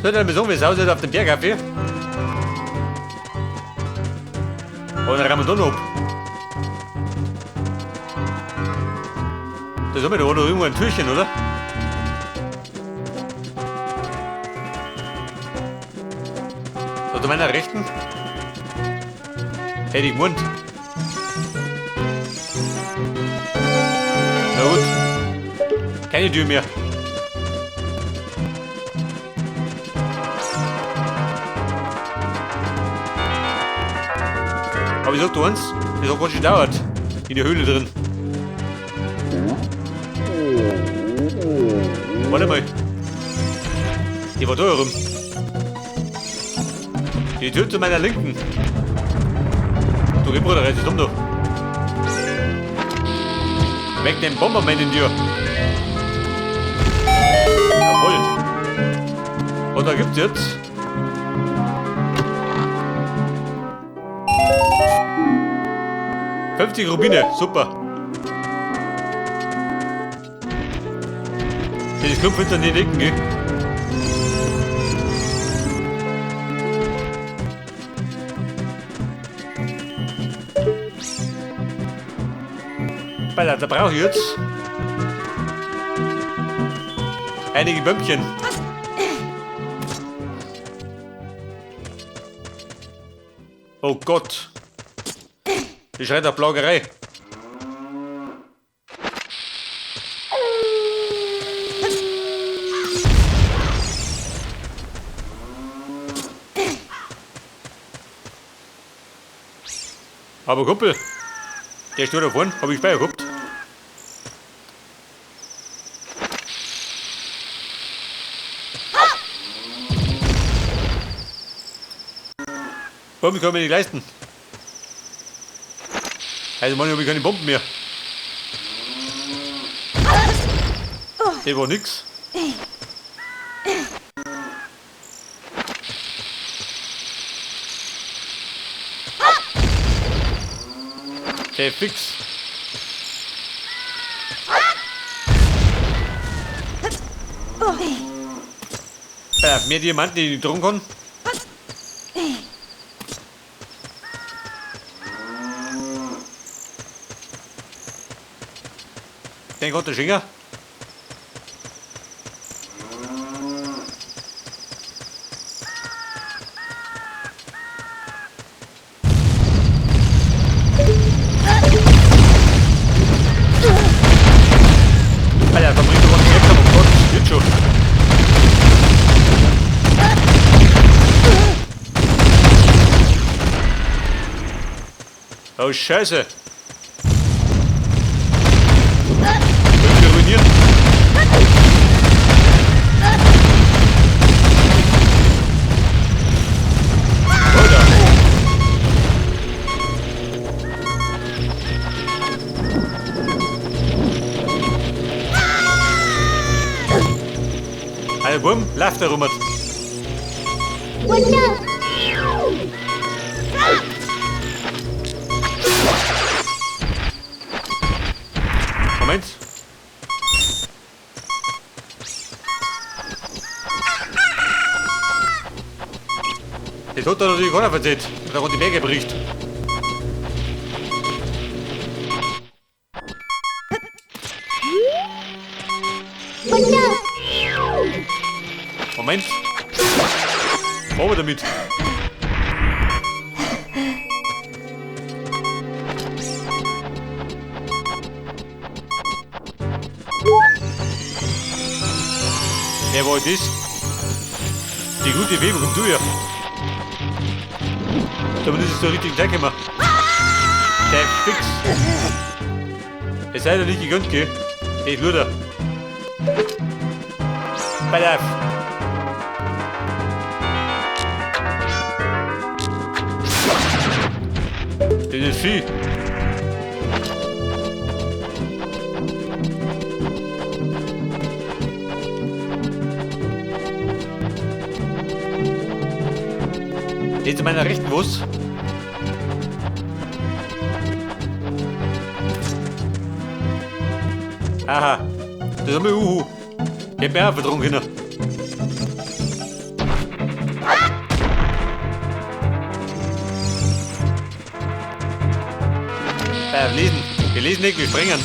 Soll ich mal sagen, wie es aussieht auf dem Berg auf hier? Oder rennen wir da noch ab? Da haben wir da noch irgendwo ein Türchen, oder? Da zu meiner Rechten? Hätte ich gemeint. Na gut. Keine Tür mehr. Aber ich sag dir eins, das hat ganz schön gedauert. In der Höhle drin. Warte mal. Die war da herum. Die Tür zu meiner Linken. Du geh, Bruder, reiß dich um, du. Weg den Bomberman in dir. Jawohl. Und da gibt's jetzt 50 Rubine, super. Das Klump hinter den Ecken, gell? Alter, da brauche ich jetzt einige Bömmchen. Oh Gott. Die schreit nach Plagerei. Aber Kumpel, der steht da vorne, hab ich Speicher gehabt. Bomben kann ich mir nicht leisten. Also Mann, ich habe keine Bomben mehr. Der war nix. Der fix. Mehr Diamanten, die ich drum kann. Den Gott, der Schinger. Alter, da bringt doch was weg, oh Gott, wird schon. Oh Scheiße. Irgendwie ruiniert. Alter. Alter, Wurm, läuft da rum. Moment. Das hat er natürlich keiner erzählt, dass er die Berge bricht. Moment. Machen wir damit. Wer war das? Die gute Fee, wo kommst du her? Damit ist es so richtig Zeit gekommen. Der fix. Es sei dir nicht gegönnt, gell? Hey, Luder. Pass auf. Das ist viel. Jetzt zu meiner rechten Bus. Aha, das ist einmal Uhu. Ich hab mir auch vertrunken. Bei lesen. Wir lesen nicht, wir springen.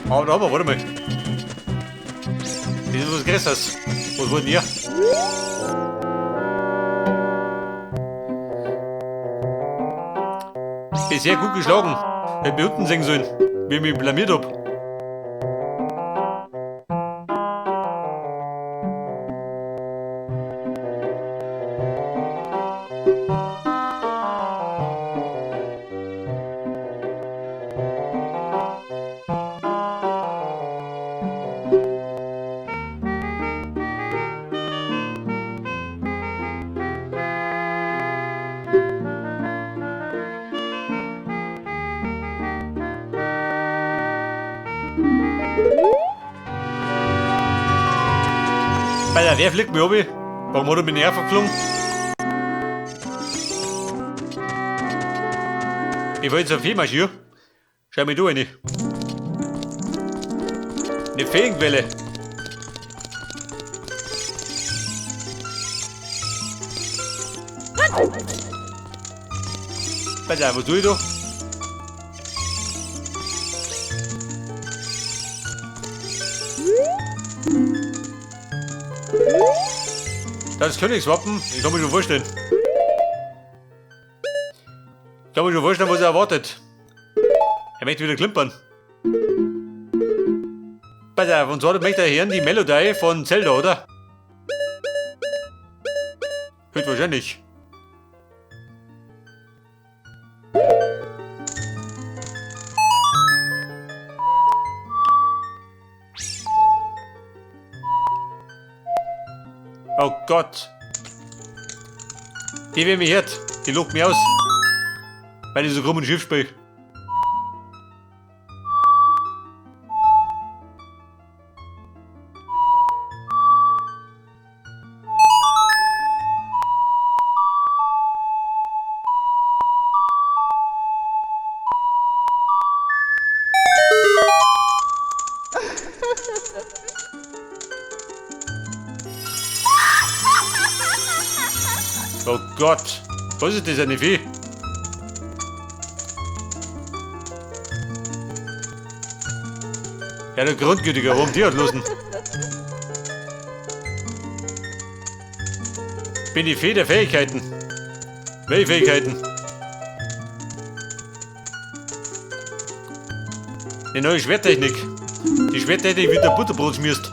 Aber da haben wir, warte mal. Das ist was Größeres. Was wollt ihr? Bin sehr gut geschlagen. Hätte mich unten sehen sollen, wie ich mich blamiert hab. Alter, wer fliegt mir obi? Warum hat er mich nicht verflogen? Ich wollte zur Fee marschieren. Schau mich du rein. Eine Feenquelle. Alter, was tue ich da? Das Königswappen, ich kann mir schon vorstellen. Ich kann mir schon vorstellen, was er erwartet. Er möchte wieder klimpern. Pass auf, und zwar möchte er hören die Melodie von Zelda, oder? Höchstwahrscheinlich. Oh Gott. Die, wer mich hört, die lacht mich aus. Weil ich so krumm und schief spiele. Oh Gott, was ist das, eine Fee? Ja, der Grundgütiger, warum die hat losen? Bin die Fee der Fähigkeiten. Welche Fähigkeiten? Eine neue Schwerttechnik. Die Schwerttechnik, wie der Butterbrot schmierst.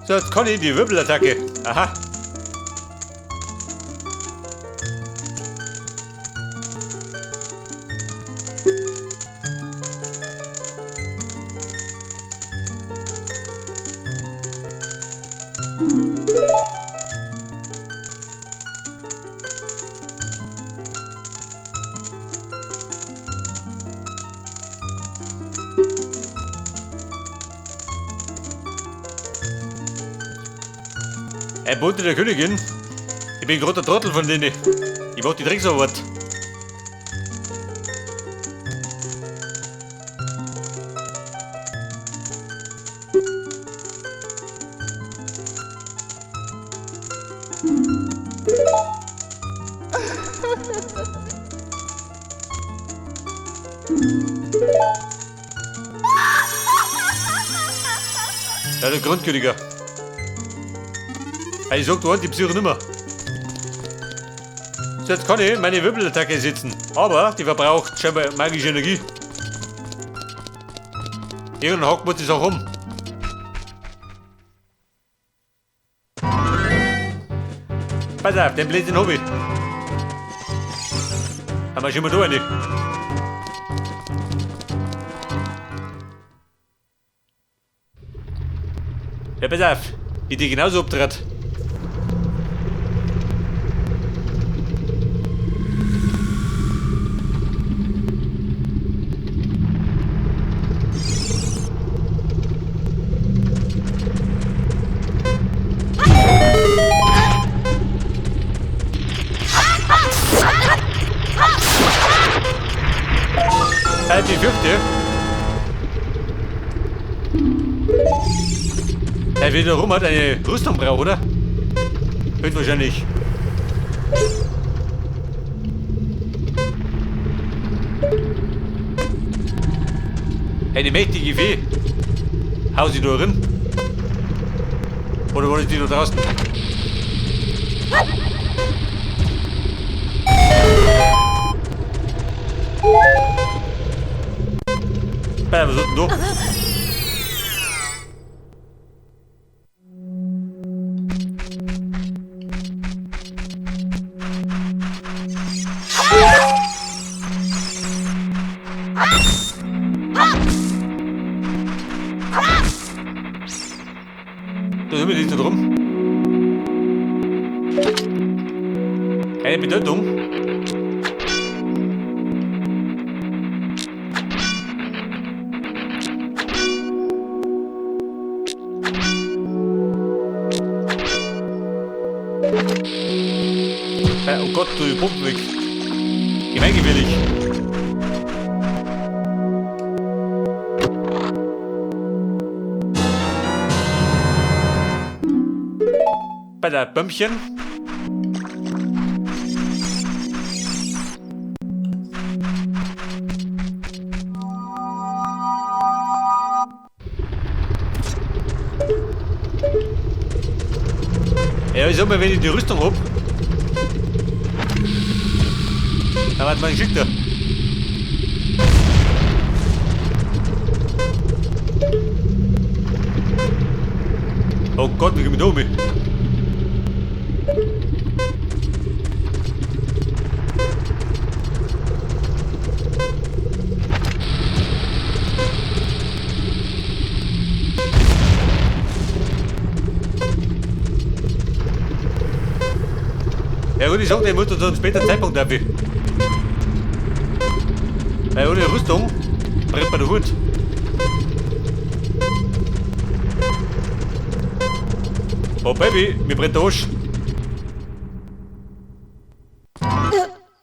So, jetzt kann ich die Wirbelattacke. Aha. Ein Bote der Königin. Ich bin gerade der Trottel von denen. Ich mach die Drecksarbeit. Ja, der Grundköniger. Ich sag, du hast die Psyche nimmer. So, jetzt kann ich meine Wirbelattacke setzen. Aber die verbraucht scheinbar magische Energie. Irgendwann hackt man das auch um. Pass auf, den Blödsinn hab ich. Dann mach ich immer da rein. Ja, pass auf, wie die genauso abtritt. Ich fürchte, er wiederum hat eine Rüstung braucht, oder? Höchstwahrscheinlich. Eine mächtige Fee. Hau sie da drin. Oder wollen die da draußen? Was ist denn da? Da sind wir nicht da drum. Keine Bedeutung. Oh Gott, du Pumpen weg. Gemeingefährlich. Bei der Bömmchen. Ja, ich sag mal, wenn ich die Rüstung hab, dann wird man geschickter. Oh Gott, wie komm ich da um? Ja gut, ich sag, ich muss zu einem späteren Zeitpunkt dafür. Weil ohne Rüstung brennt man der Hut. Oh Baby, mir brennt der Arsch.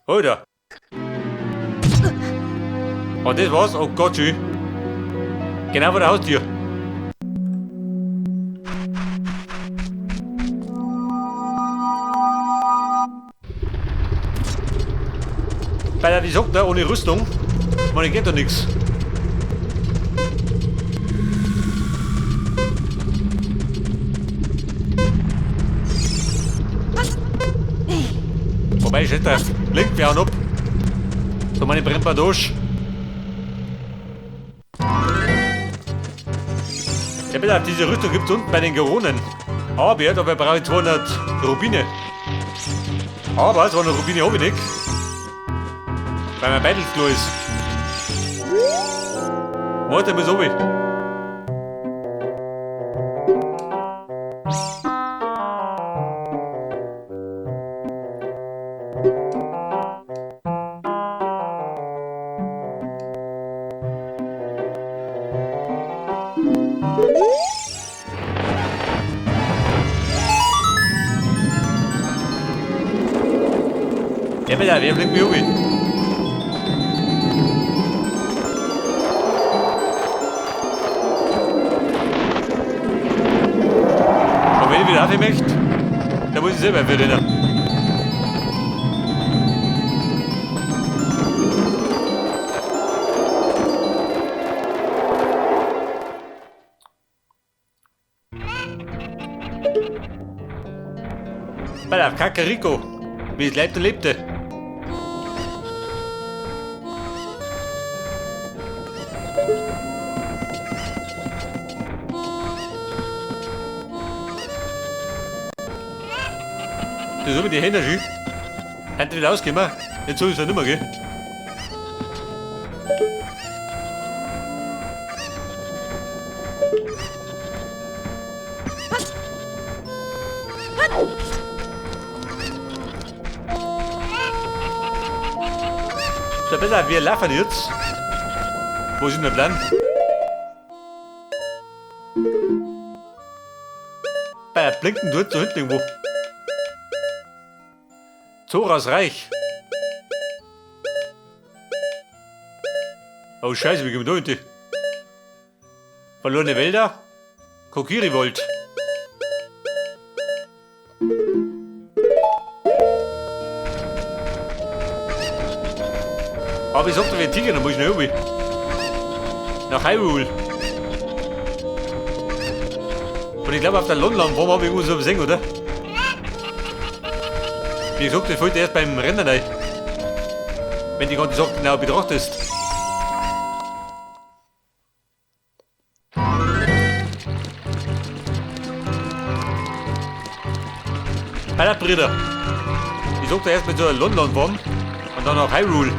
Alter. Und das war's? Oh Gott, schön. Genau vor der Haustür. Bei der, sagt, da, ohne Rüstung, man geht da nix. Wobei, ich hätte link wir ab. So meine brennt man durch. Ja bitte, diese Rüstung gibt's unten bei den Goronen. Aber dabei brauche ich 200 Rubine. Aber 200 Rubine habe ich nicht. Weil mein Beitelklo ist. Warte, muss runter. Ja, bitte, wer blinkt mich um? Und wenn ich wieder aufhören möchte, dann muss ich selber rennen. Bei der Kakariko, wie es lebt und lebte. Das ist immer die Hände schön. Hätte nicht ausgekommen. Jetzt soll ich es ja nicht mehr, gell? So, besser, wir laufen jetzt. Wo ist denn der Plan? Bei der Blinken dort so hinten irgendwo. Zoras Reich. Oh Scheiße, wie gehen wir da hin? Verlorene Wälder? Kokiri-Wald. Aber ich sag dir, wir Tiger, da muss ich noch runter. Nach Hyrule. Und ich glaube, auf der London Farm habe ich irgendwo so gesehen, oder? Wie gesagt, das fällt erst beim Rennen rein. Wenn die ganze Sache genau betrachtest. Bei der Brüder. Ich sag da erst mit so einer London Farm und dann nach Hyrule.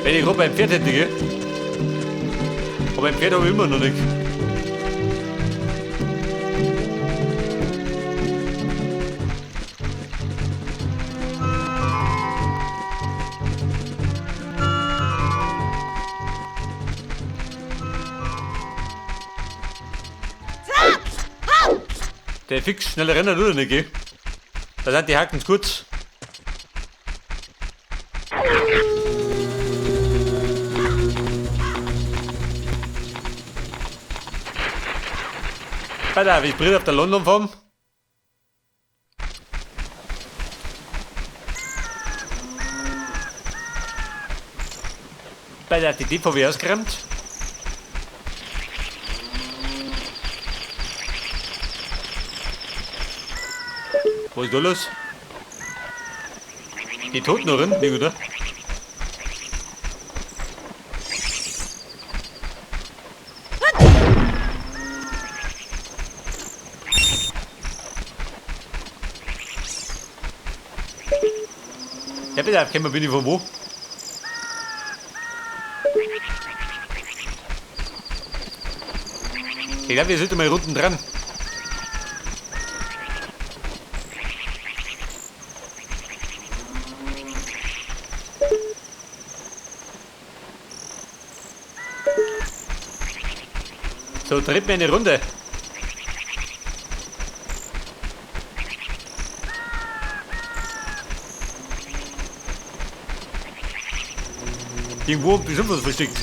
Wenn ich gerade beim Pferd hätte, gell? Aber ein Pferd habe ich immer noch nicht. Der fix schneller Renner oder nicht, gell? Da sind die Haken kurz. Alter, wie ich Brille auf der London Farm. Bei der die DVW ausgeräumt. Was ist da los? Die Toten drin, oder? Ja, bitte, kennen bin ich von wo? Ich glaube, wir sind mal unten dran. So, dreht mir eine Runde. Irgendwo bestimmt was versteckt.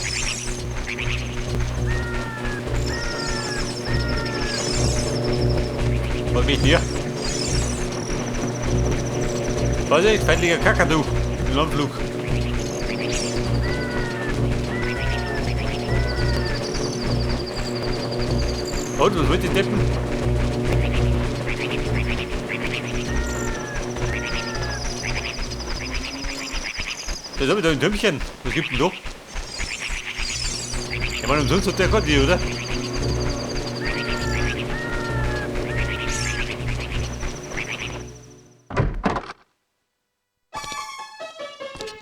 Was bin ich hier? Vorsicht, feindlicher Kakadu im Landflug. Und was wird die Deppen? Da ist wieder ein Türmchen. Was gibt denn da? Ich meine, umsonst hat der gerade die, oder?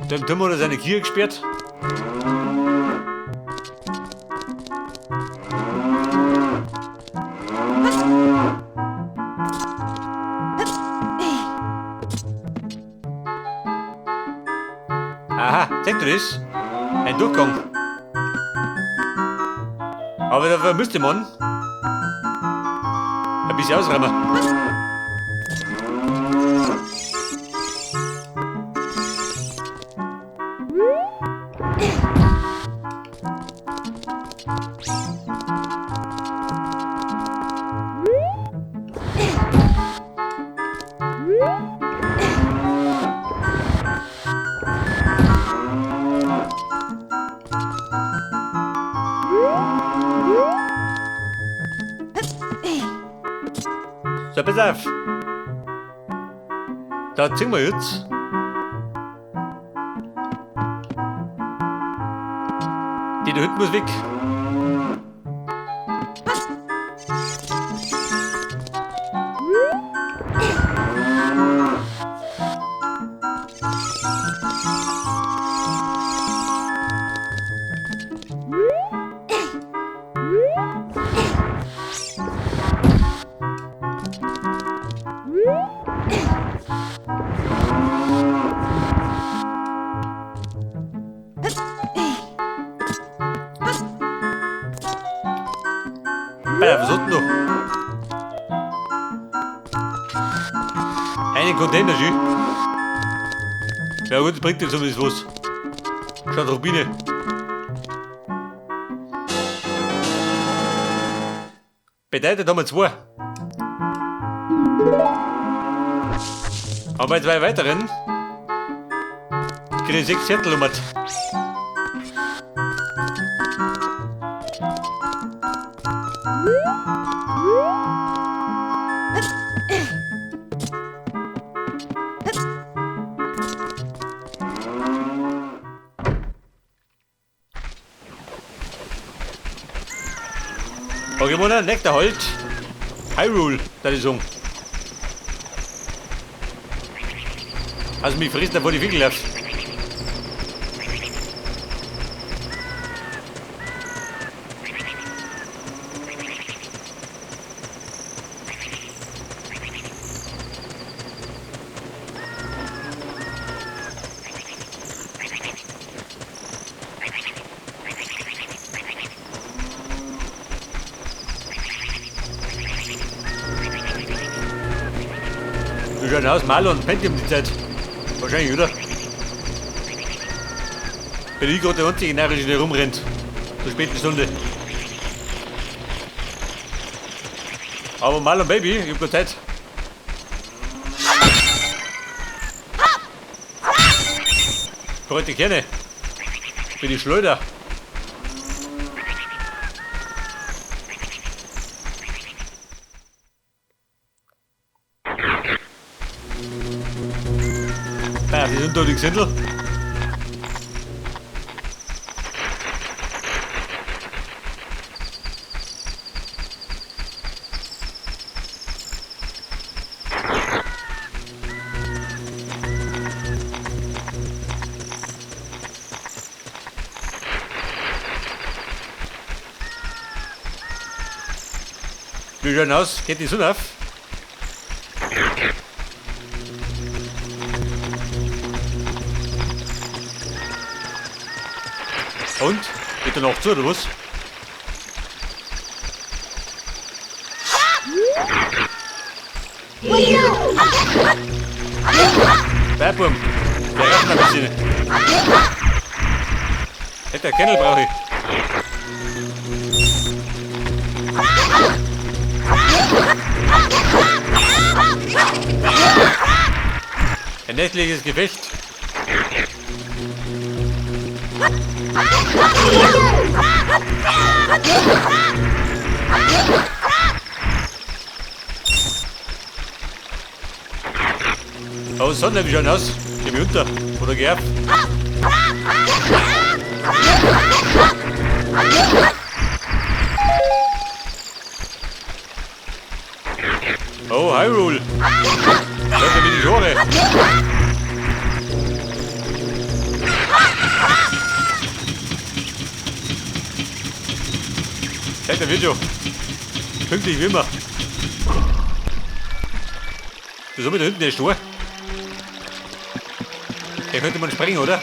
Da im Turm hat er seine Kier gesperrt. Aha, seht ihr das? Ein Durchgang. Aber dafür müsste man ein bisschen ausräumen. So, pass auf. Da ziehen wir jetzt. Die da hinten muss weg. Alter, was hat denn noch? Einen Container, schön. Ja gut, das bringt dir zumindest was. Statt Rubine. Bedeutet, haben wir 2. Aber bei 2 weiteren kriege ich 6 Zettel um. Pokémon, Nektarhold. Hyrule, da die Song. Also mich frisst da vor die Wickel auf. Wie schaut aus? Marlon pennt um die Zeit. Wahrscheinlich, oder? Bin ich gerade der einzige Narrische, der rumrennt. Zur späten Stunde. Aber Marlon Baby, ich hab keine Zeit. Bräute Kerne. Bin ich Schleuder. Ja, wir sind da die Gesindel. Wie schaut aus? Geht die Sonne auf? Und? Geht der noch zu, oder was? Werbung! Der raucht ein bisschen. Hätte der Kennel brauche ich. Ein nächtliches Gefecht. Oh, Sonne, wie schaut aus? Geh mich unter. Oder geh auf. Oh, Hyrule. Das ist ja wie die Schore. Der wird schon. Pünktlich wie immer. Das haben wir da hinten, der Stor. Der könnte man sprengen, oder?